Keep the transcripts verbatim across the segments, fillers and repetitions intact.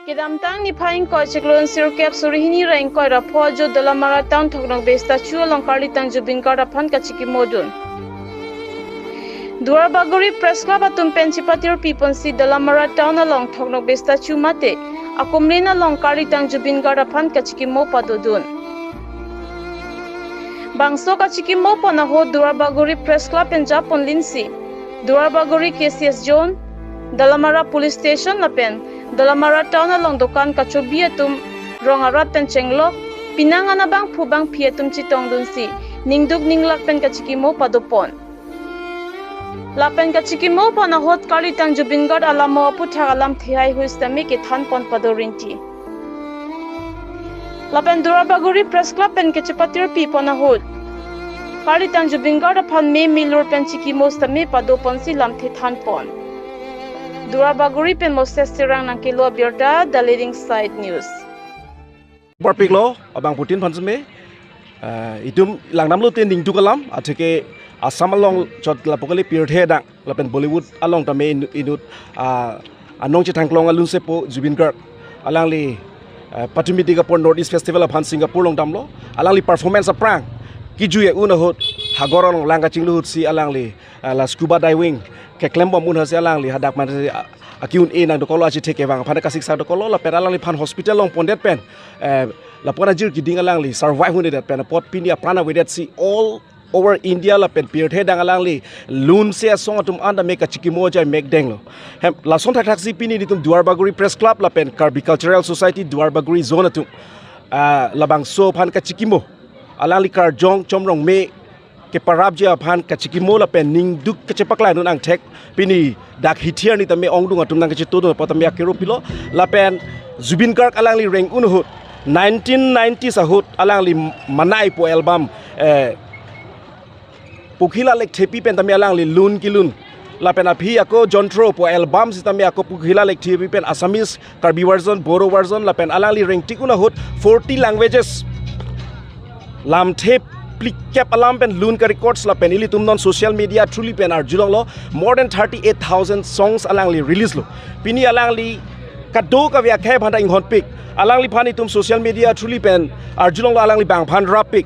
Kedamtang niphai ingkoi chiklo isi ra kep suri hini ra ingkoi ra pho ajo Dolamara Town Thoknokbe statue along karlitang Zubeen Garg aphan kachikimo dun. Duarbagori Press Club atum pen chipatir piponsi Dolamara Town along Thoknokbe statue mate akumlin along karlitang Zubeen Garg aphan kachikimo padodun. Bangso kachikimo pon ahut Duarbagori Press Club pen japonlinsi Duarbagori K C S Zone, Dolamara Police Station lapen Dolamara Town along dokan kachobi atum rong arat pen chenglok, pinang an abangphu bangphi atum chetongdunsi ningduk ninglak pen kachikimo padopon. Lapen kachikimo pon ahut karlitang Zubeen Garg alamo aputhak alamthe haihui sitame kethanpon padorinti. Lapen Duarbagori Press Club pen kachipatir pipon ahut karlitang Zubeen Garg aphan me milur pen chikimo sitame padoponsi lamthe thanpon. Duarbagori pen Moses Terang nangkelo abirta, The Leading Side News. Parpiklo abangphutin aphan seme, eh, itum langdamlote ningduk alam, atheke Assam along chot lapu kali pirthe adang lapen Bollywood along tame inu-, inut, ah, anong chethangklong alun sepo Zubeen Garg alangli, eh, patumi dik apor North East Festival aphan Singapore along damlo, alangli performance aphrang kejui un ahut hagor along lang kachinglu ahutsi alangli, eh, la scuba diving keklembom un ahutsi alangli hadak man si, ah, aki-un-e nangdokoklo, achithe kevang aphan kasiksak dokoklo lapen alangliphan hospital along pondet pen, eh, lapu-an ajir keding alangli survive un-edet pen apot pini apran avedetsi all over India lapen pirthe adang alangli lunse asong atum an tame kachikimo ajai mek denglo. Hem, lason thakthaksi pini nelitum Duarbagori Press Club lapen Karbi Cultural Society Duarbagori Zone atum, ah, labangso aphan kachikimo alangli karjong Chomrongme keparapji aphan kachikimo lapen ningduk kachepaklangdun angthek pini dak hithi arni tame ongdung atum nangkachetongdun apot tame akero pilo. Lapen Zubeen Garg alangli reng un ahut nineteen nineties ahut alangli Manai pu album, eh, Pokhila Lekthepi pen tame alangli lun kelun. Lapen aphi ako Jontro pu album sitame ako Pokhila Lekthepi pen Assamese, Karbi version, Bodo version, lapen alangli rengtik un ahut forty languages lamthe phlikep alam pen lun ka records lapen ilitum non social media through li pen arjulonglo, more than thirty-eight thousand songs alangli release lo. Pini alangli kadokave akhei aphan ta inghonpik. Alangliphan itum social media through li pen arjulonglo, alangli bang aphan rappik.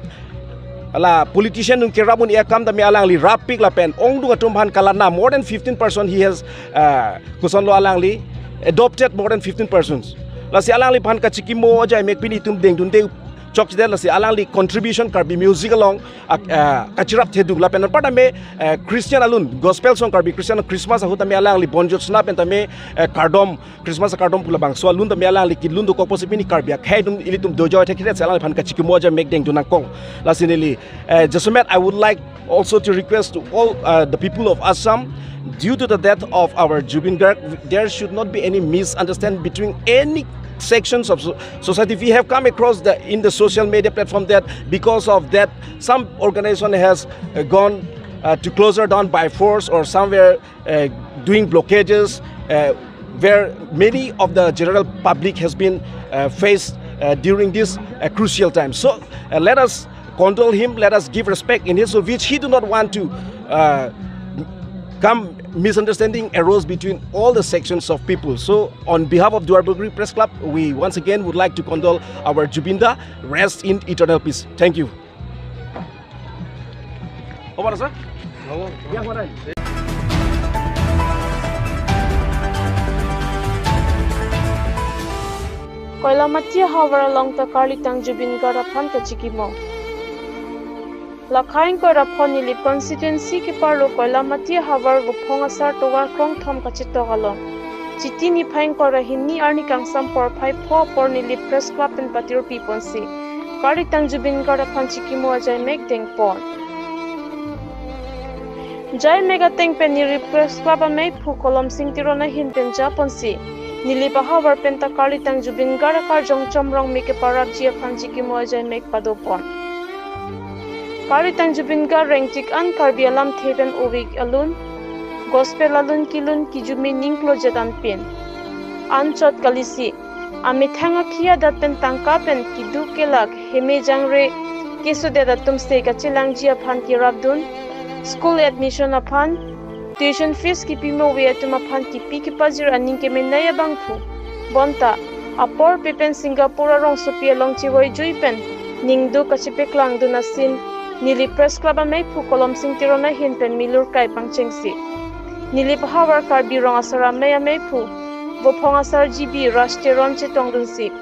Ala politician atum kerap un-e akam tame alangli rappik lapen ongdung atum aphan kalatna more than fifteen percent he has, uh, kosonlo alangli adopted more than fifteen persons. Lasi alangliphan kachikimo ajai mek pini itum dengdunde chokchedet, lasi alangli contribution Karbi music along, ah, ah, kachirap thedung lapen anparta me, eh, Christian alun, gospel song Karbi Christian Christmas ahut tame alangli bonjot sna pen tame, eh, kardom, Christmas kardom pu labangso alun tame alangli kelun dokok pusi pini Karbi akhei atum ilitum dojoi thekhiret si alangliphan kachikimo ajai mek dengdun nangkok. Lasi neli, eh, jasemet, I would like also to request to all, uh, the people of Assam, due to the death of our Zubeen Garg, there should not be any misunderstanding between any sections of so-, society. We have come across the, in the social media platform that because of that, some organization has, uh, gone, uh, to closure down by force or somewhere, uh, doing blockages, uh, where many of the general public has been, uh, faced, uh, during this, uh, crucial time. So, uh, let us condole him, let us give respect in his, which he do not want to, uh, come misunderstanding arose between all the sections of people. So on behalf of Duarbagori Press Club, we once again would like to condole our Zubeen Da. Rest in eternal peace. Thank you. Over, sir. Koilamati ahavar along ta karlitang Zubeen Garg aphan kachikimo. Lakha ingkoi ra pho Nilip constituency keparlo Koilamati ahavar Vophong asar tovar krongthom kachetok along Chiti niphai ingkoi ra hini arni kangsam porphai pho apor Nilip Press Club pen patir piponsi karlitang Zubeen Garg aphan chikimo ajai mek dengpon. Jai mek ateng pen Nilip Press Club ameiphu Kolom Sing Teron ahin pen japonsi Nilip ahavar pen ta karlitang Zubeen Garg akarjong Chomrongme keparapji aphan chikimo ajai mek padopon. Karlitang Zubeen Garg rengtik an Karbi alamthe pen ove-ik alun, gospel alun kelun kejumi ningklo jet anpin. Anchot kalisi, amethang akhi adat pen tangka pen keduk kelak, heme jangre kesodet atum se kachelangji aphan kerapdun, school admission aphan, tuition fees kepime ove atum aphan kepi kepajir aning kemenei abangphu. Bonta, Apor pipen Singapore arongsopi along chevoi jui pen ningduk kachepaklangdun asin Nilip Press Club ameiphu Kolomsing Teron ahin pen milur kai pangchengsi. Nilip ahavar Karbi Rong Asar Amei ameiphu Vophong Asar G B Raj Teron chetongdunsi,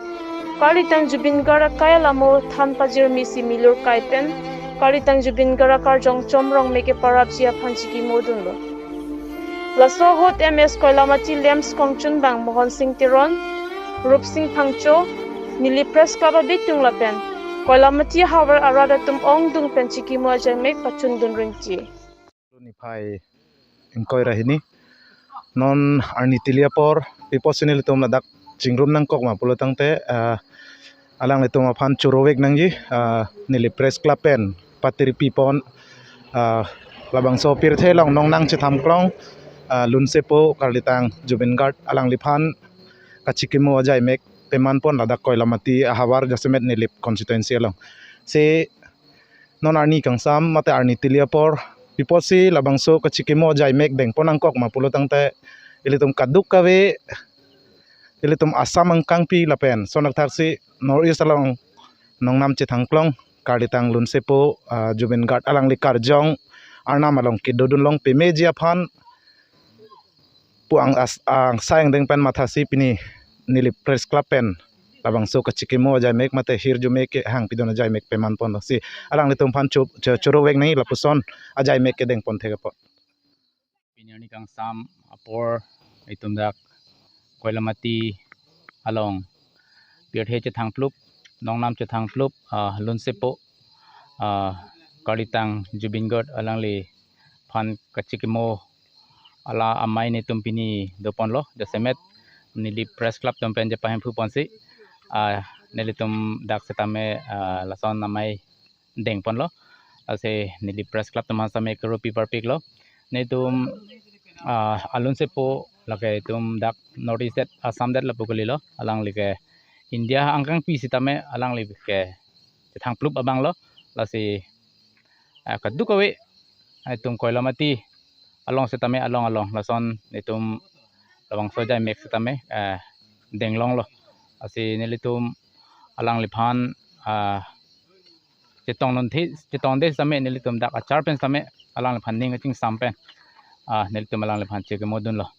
karlitang Zubeen Garg akai alamo than pajirmisi milur kai pen karlitang Zubeen Garg akarjong Chomrong Meke Parapji aphan chikimodunlo. Laso ahut M S Koilamati LAMPS kongchunbang Mohon Sing Teron, Rup Sing Phangcho, Nilip Press Club abitung lapen Koilamati ahavar arat atum ongdung pen chikimo ajaimek pachundun ringji. Niphai ingkoi ra hini. Non arni tili apor, pi apotsi nelitum ladak chingrum nangkok ma pulo tangte, ah, alanglitum aphan chorovek nangji, ah, Nilip Press Club pen patirpi pon, ah, labangso pirthe along nongnam chethan klong, ah, lunsepo karlitang Zubeen Garg alangliphan kachikimo ajaimek peman pon ladak Koilamati ahavar jasemet Nilip constituency along. Si non arni kangsam mate arni tili apor, pi apotsi labangso kachikimo ajaimek dengpon nangkok ma pulo tangte, ilitum kadokave, ilitum Assam angkangpi lapen lason athaksi North East along nongnam chethan klong karlitang lunsepo, ah, Zubeen Garg alangli karjong arnam along kedodun long pemeji aphan pu ang as-, angsai angdeng pen mathasi pini Nilip Press Club pen labangso kachikimo ajaimek mate hirjume kehang pidun ajaimek peman ponlo. Si alanglitum aphan cho-, cho-, chorovek nangji lapuson ajaimek kedengpon thek apot. Pini arni kangsam apor itum dak Koilamati along pirthe chethan plup, nongnam chethan plup, ah, lunsepo, ah, karlitang Zubeen Garg alangliphan kachikimo ala amei netum pini doponlo, jasemet Nilip Press Club atum pen chepahemphu ponsi, ah, nelitum dak setame, ah, lason amei dengponlo. Lasi Nilip Press Club atum aphan setame keropi parpiklo. Netum, ah, alunsepo lake itum dak North East det, Assam det lapu kalilo. Alangli ke India angkangpi sitame alangli ke chethan plup abanglo. Lasi, ah, kadokave itum Koilamati along setame along along lason itum labangso ajaimek setame, ah, denglonglo. Lasi nelitum alangliphan, ah, chetongdun thi, chetongde setame nelitum dak achar pen setame alangliphan ning kachingsam pen, ah, nelitum alangliphan chikimodunlo.